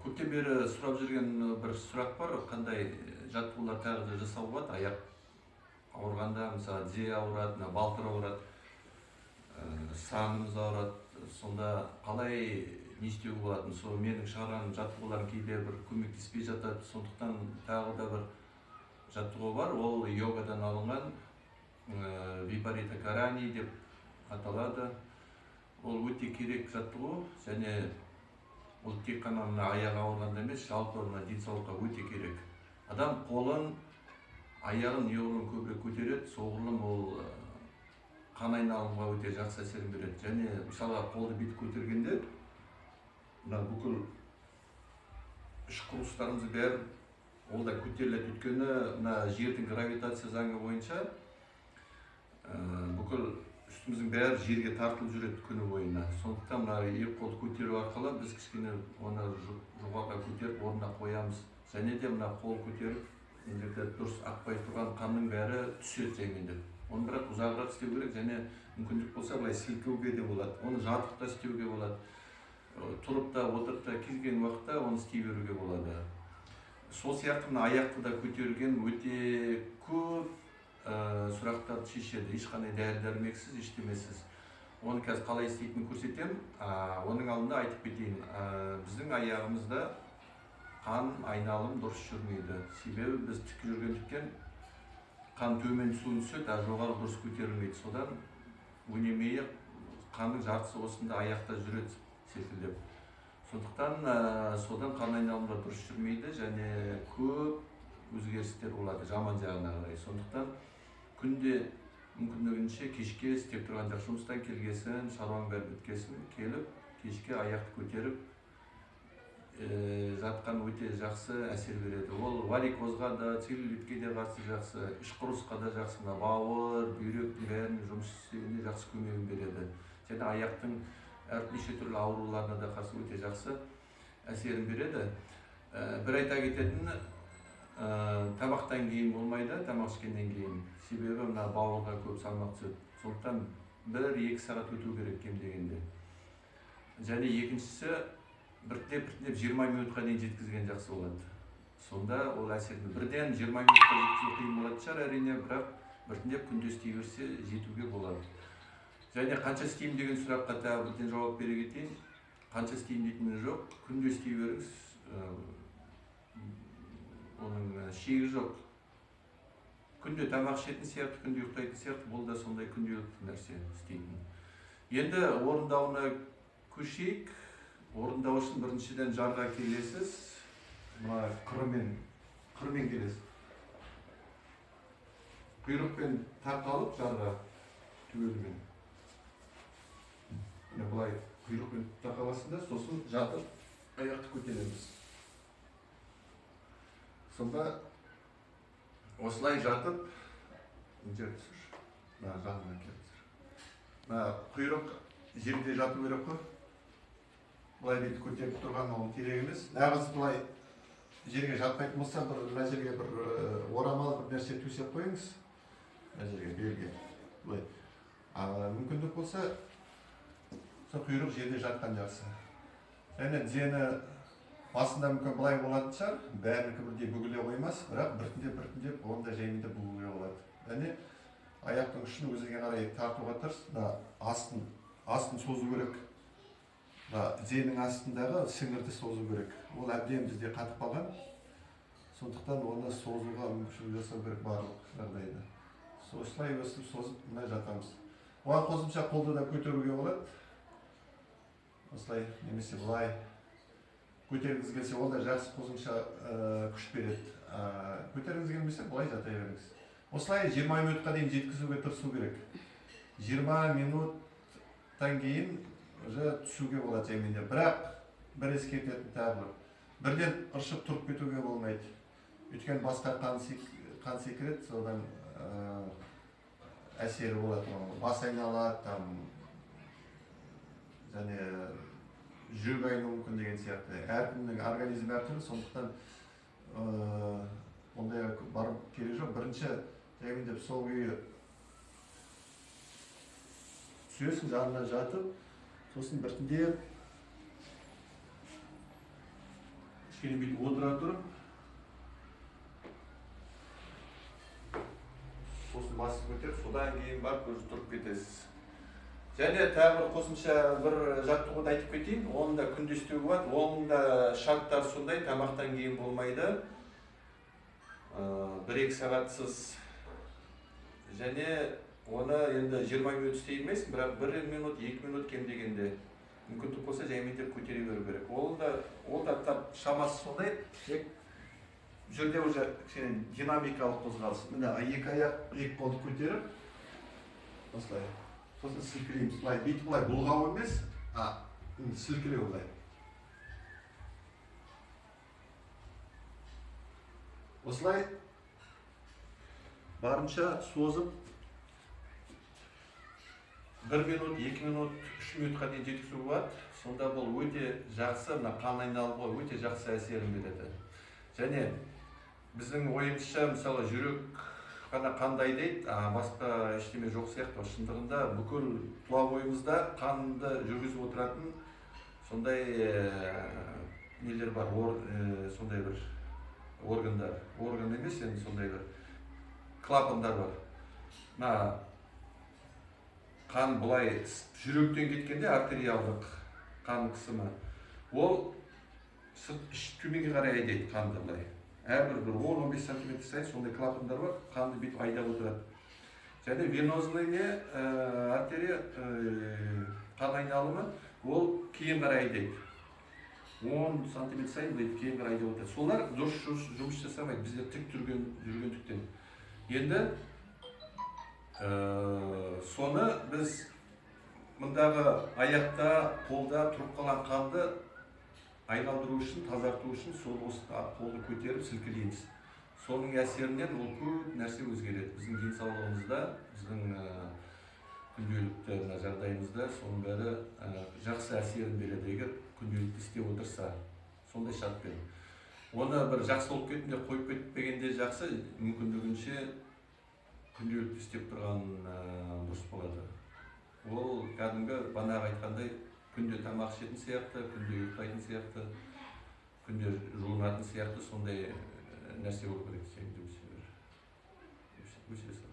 Көптен бері сұрап жүрген бір сұрақ бар, қандай жаттығулар тағы да жасауға болады? Аяқ ауырғанда, мысалы, тізе ауырады, мына балтыр ауырады, санымыз ауырады. Сонда қалай не істеуге болатын? Сол менің шығарған жаттығуларым кейде бір көмектеспей жатады. Сондықтан тағы да бір жаттығу бар, ол йогадан алынған, Випарита Карани деп аталады. Ол өте керек жаттығу, және ол тек қана мына аяқ ауырғанда емес, жалпы мына денсаулыққа өте керек. Адам қолын, аяғын неғұрлым көбірек көтереді, соғұрлым ол қан айналымға өте жақсы әсерін береді. Және мысалға қолды бүйтіп көтергенде мына бүкіл іш құрылыстарымыз бәрі ол да көтеріледі. Өйткені мына жердің гравитация заңы бойынша бүкіл үстіміздің бәрі жерге тартылып жүреді күні бойына. Сондықтан мына екі қолды көтеру арқылы біз кішкене оны жоғарыға көтеріп орнына қоямыз. Және де мына қол көтеріп мына жерде дұрыс ақпай тұрған қанның бәрі түседі жайменде. Оны бірақ ұзағырақ істеу керек, және мүмкіндік болса былай сілкуге де болады. Оны жатып та істеуге болады. Тұрып та, отырып та, кез келген уақытта оны істей беруге болады. Сол сияқты мына аяқты да көтерген өте көп сұрақтарды шешеді. Ешқандай дәрі-дәрмексіз, ештемесіз. Оны қазір қалай істейтінін көрсетемін. Оның алдында айтып кетейін. Біздің аяғымызда қан айналым дұрыс жүрмейді. Себебі біз тік жүргендіктен қан төмен түсуін түседі, а жоғары дұрыс көтерілмейді. Содан өнемейі қанның жартысы осында аяқта жүреді селкілдеп. Сондықтан содан қан айналымда дұрыс жүрмейді және көп өзгерістер болады жаман жағына қарай. Сондықтан күнде мүмкіндігінше кешке істеп тұрған жақсы, жұмыстан келгесін, шаруаң бәрі біткесін, келіп кешке аяқты көтеріп жатқан өте жақсы әсер береді. Ол варикозға да, целлюлитке де қарсы жақсы, іш құрылысқа да жақсы, мына бауыр, бүйректің бәрінің жұмыс істеуіне жақсы көмегін береді. Және аяқтың неше түрлі ауруларына да қарсы өте жақсы әсерін береді. Бір айта кететіні, тамақтан кейін болмайды, тамақ ішкеннен кейін. Себебі мына бауырға көп салмақ түседі. Сондықтан 1-2 сағат өту керек кем дегенде. Және екіншісі, біртіндеп 20 минутқа дейін жеткізген жақсы болады. Сонда ол әсерді бірден 20 минутқа жеткізу қиын болатын шығар әрине, бірақ біртіндеп күнде істей берсе жетуге болады. Және қанша істеймін деген сұраққа тағы бірден жауап бере кетейін. Қанша істеймін дейтіні жоқ, күнде істей беріңіз, оның шегі жоқ. Күнде тамақ ішетін сияқты, күнде ұйықтайтын сияқты, бұл да сондай күнделікті нәрсе істейтін. Енді орындауына көшейік. Орындау үшін біріншіден жарға келесіз, мына қырымен келесіз. Құйрықпен тақалып жарға түгелімен. Міне былай құйрықпен тақаласың да, сосын жатып аяқты көтереміз. Сонда осылай жатып, мына жерге түсір, мына жағына келіп түсір. Мына құйрық жерде жату керек қой. Былай бүйтіп көтеріп тұрған ол керек емес. Нағыз былай жерге жатпайтын болса, бір мына жерге бір орамал бір нәрсе төсеп қойыңыз. Мына жерге, белге. Былай. Мүмкіндік болса, сол құйрық жерде жатқан жақсы. Және тізені басында мүмкін былай болатын шығар, бәрінікі бірдей бүгіле қоймас, бірақ біртіндеп оны да жайменде бүгуге болады. Және аяқтың ұшын өзіңе қарай тартуға тырыс, мына астын созу керек. Мына тізенің астындағы сіңірді созу керек. Ол әбден бізде қатып қалған. Сондықтан оны созуға мүмкіншілік жасау керек барлық жағдайда. Осылай өсіп созып мына жатамыз. Оған қосымша қолды да көтеруге болады. Осылай немесе былай көтергіңіз келсе, ол да жақсы қосымша күш береді. Көтергіңіз келмесе, былай жата беріңіз. Осылай 20 минутқа дейін жеткізуге тырысу керек. 20 минуттан кейін уже түсуге болады жайменде. Бірақ бір ескертетін тағы бір. Бірден ыршып тұрып кетуге болмайды. Өйткені басқа қан секіреді, содан әсері болады. Бас айналады, және жүрек айнуы мүмкін деген сияқты. Әркімнің организмі әртүрлі, сондықтан ондайға барып керек жоқ. Бірінші жаймендеп сол күйі түсесің, жанына жатып, сосын біртіндеп Кішкене бүйтіп отыра тұрып, сосын басып көтеріп, содан кейін барып уже тұрып кетесіз. Және тағы бір қосымша бір жаттығуды айтып кетейін. Оны да күнде істеуге болады. Оның да шарттары сондай, тамақтан кейін болмайды. 1-2 сағатсыз. Және оны енді 20 минут істей алмайсың, бірақ 1 минут, 2 минут кем дегенде мүмкіндік болса жаймендеп көтере беру керек. Ол да тап шамасы сондай, тек бұл жерде уже кішкене динамикалық қозғалыс. Міне екі аяқ, екі қолды көтеріп осылай. Сосын сілкілейміз. Былай бүйтіп былай бұлғау емес, а сілкілеу былай. Осылай барынша созып 1 минут, 2 минут, 3 минутқа дейін жеткізуге болады. Сонда бұл өте жақсы, мына қан айналымға өте жақсы әсерін береді. Және біздің ойымызша, мысалы, жүрек қана қандай дейді, басқа ештеме жоқ сияқты. Шындығында бүкіл тұла бойымызда қанды жүргізіп отыратын сондай нелер бар, сондай бір органдар, орган емес енді, сондай бір клапандар бар. Мына қан былай жүректен кеткенде артериалдық қан қысымы, ол сырт іш төменге қарай айдайды қанды былай. Әрбір бір 10-15 сантиметр сайын сондай клапандар бар, қанды бүйтіп айдап отырады. Және венозный не, артерия, қан айналымы, ол кейін қарай айдайды. 10 сантиметр сайын былай кейін қарай айдап отырады. Солар дұрыс жұмыс жасамайды, біздер тік жүргендіктен. Енді соны біз мындағы аяқта, қолда тұрып қалған қанды айналдыру үшін, тазарту үшін сол осы қолды көтеріп сілкілейміз. Соның әсерінен ол көп нәрсе өзгереді. Біздің денсаулығымызда, біздің күнделікті мына жағдайымызда соның бәрі жақсы әсерін береді, егер күнделікті істеп отырса, сондай шартпен. Оны бір жақсы болып кеттім деп қойып кетпегенде жақсы, мүмкіндігінше күнделікті істеп тұрған дұрыс болады. Ол кәдімгі бағанағы айтқандай күнде тамақ ішетін сияқты, күнде ұйықтайтын сияқты, күнде жуынатын сияқты сондай нәрсе болу керек. Сен де өсе бер. Өсе сал.